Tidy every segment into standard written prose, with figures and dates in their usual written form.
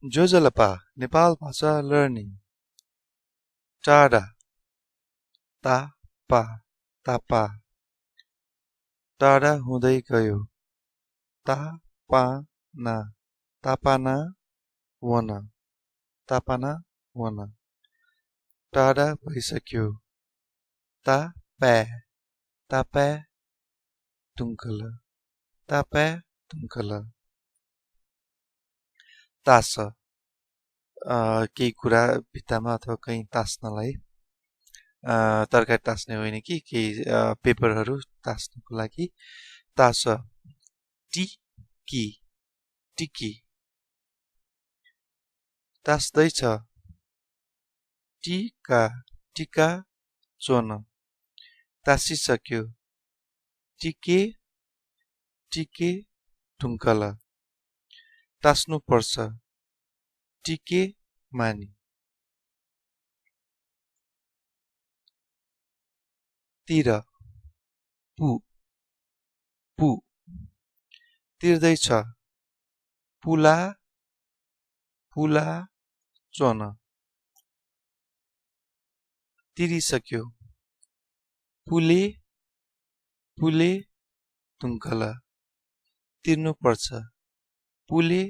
जोजलपा नेपाल भाषा लर्निङ टाढा तापा तापा टाढा हुँदै गयो तापाना तापाना वन तापाना वन टाढा भइसक्यो तापे तापे तुङ्कल तापे तुङ्कल तास केही कुरा भित्तामा अथवा कहीँ तास्नलाई तरकारी तास्ने होइन कि केही पेपरहरू तास्नको लागि तास टिकी टिकी तास्दैछ टिका टिका चोन तासिसक्यो टिके टिके टुङ्कल तास्नु पर्छ टिके मानी तिर पु पु तिर्दैछ पुला पुला चोन तिरिसक्यो पुले पुले तुङ्कल तिर्नु पर्छ पुले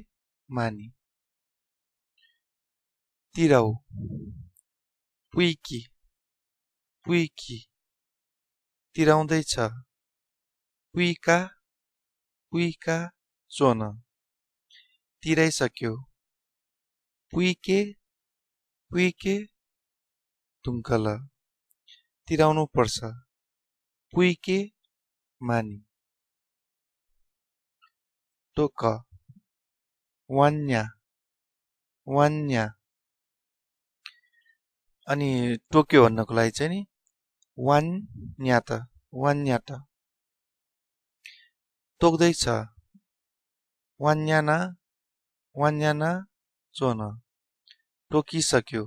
मानी तिरौ पुइकी पुइकी तिराउँदैछ पुइका पुइका चोन तिराइसक्यो पुइके पुइके तुङ्कल तिराउनु पर्छ पुइके मानी टोक वान्या वान्या अनि टोक्यो भन्नको लागि चाहिँ नि वान्यात टोक्दैछ वान्याना वान्याना चोन टोकिसक्यो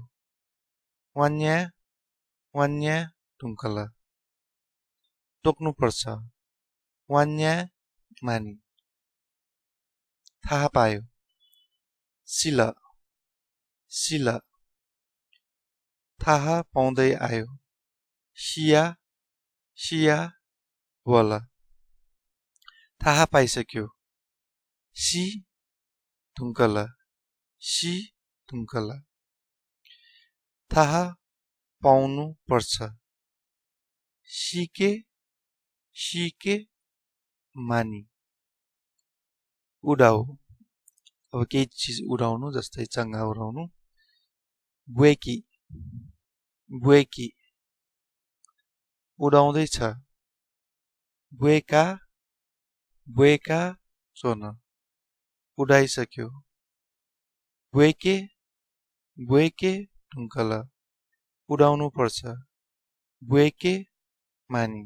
वान्या वान्या टुङ्कल टोक्नु पर्छ वान्या मानी थाहा पायो सिल सिल थाहा पाउँदै आयो सिया सिया वल थाहा पाइसक्यो सी तुङ्कल सी तुङ्कल थाहा पाउनु पर्छ सिके सिके मानी उडाउ अब केही चिज उडाउनु जस्तै चङ्गा उडाउनु बुएकी बुएकी उडाउँदैछ बुएका बुएका चोन उडाइसक्यो बुएके बुएके टुङ्कल उडाउनु पर्छ बुएके मानी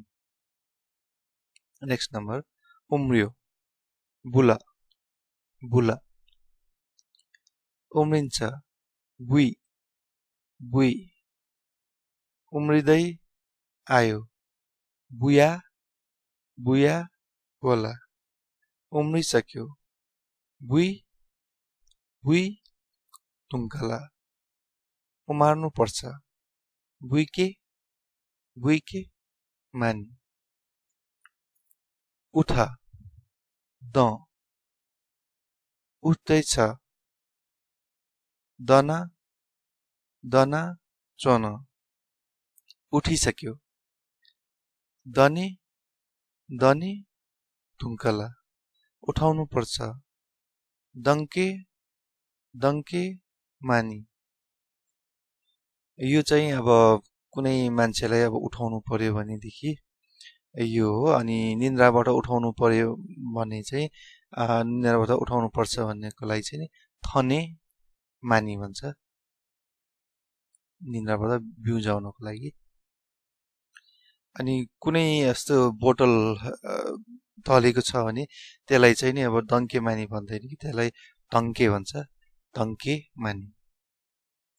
नेक्स्ट नम्बर उम्रियो बुला बुला उम्रिन्छ बुई बुई उम्रिँदै आयो बुया बुया बोला उम्रिसक्यो बुई बुई टुङ्कल उमार्नु पर्छ बुइके बुइके मानी उठ द उठ्दैछ दना दना चोन उठिसक्यो दनी दनी टुङ्कल उठाउनु पर्छ दङ्के दङ्के मानी यो चाहिँ अब कुनै मान्छेलाई अब उठाउनु पर्यो भनेदेखि यो हो अनि निन्द्राबाट उठाउनु पर्यो भने चाहिँ निन्द्राबाट उठाउनु पर्छ भन्नेको लागि चाहिँ थने मानी भन्छ निन्द्राबाट बिउजाउनको लागि अनि कुनै यस्तो बोतल तलेको छ भने त्यसलाई चाहिँ नि अब दङ्के मानी भन्दैन कि त्यसलाई टङ्के भन्छ टङ्के मानी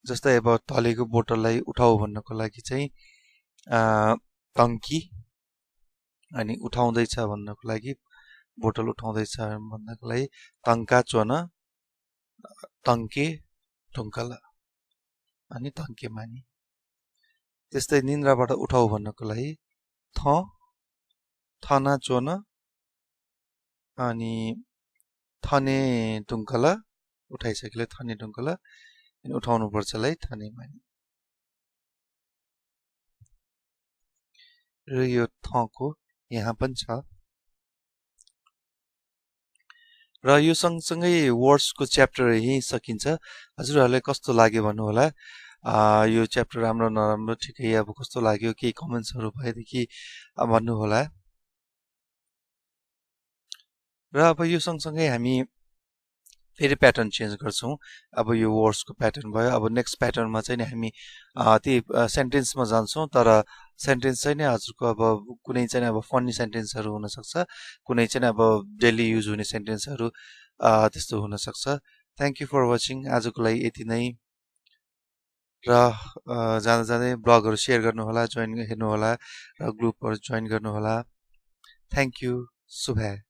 जस्तै अब तलेको बोतललाई उठाउ भन्नको लागि चाहिँ टङ्की अनि उठाउँदैछ भन्नको लागि बोतल उठाउँदैछ भन्नको लागि टङ्का चोन तङ्के टुङ्कल अनि तङ्के मानी। त्यस्तै निन्द्राबाट उठाउ भन्नको लागि थना चोन अनि थने टुङ्कल उठाइसकेले थने टुङ्कल अनि उठाउनु पर्छलाई थने मानी। र यो थको यहाँ पनि छ। र यो सँगसँगै वर्ड्सको च्याप्टर यही सकिन्छ। हजुरहरूलाई कस्तो लाग्यो भन्नु होला। यो च्याप्टर राम्रो नराम्रो ठिकै अब कस्तो लाग्यो, केही कमेन्ट्सहरू भएदेखि भन्नु होला। र अब यो सँगसँगै हामी फेरि प्याटर्न चेन्ज गर्छौँ। अब यो वर्ड्सको प्याटर्न भयो। अब नेक्स्ट प्याटर्नमा चाहिँ नि हामी त्यही सेन्टेन्समा जान्छौँ। तर सेन्टेन्स चाहिँ नि हजुरको अब कुनै चाहिँ अब फन्नी सेन्टेन्सहरू हुनसक्छ, कुनै चाहिँ अब डेली युज हुने सेन्टेन्सहरू त्यस्तो हुनसक्छ। Thank you for watching. आजको लागि यति नै। र जाँदा जाँदै ब्लगहरू सेयर गर्नुहोला, जोइन हेर्नुहोला र ग्रुपहरू जोइन गर्नुहोला। Thank you. शुभ।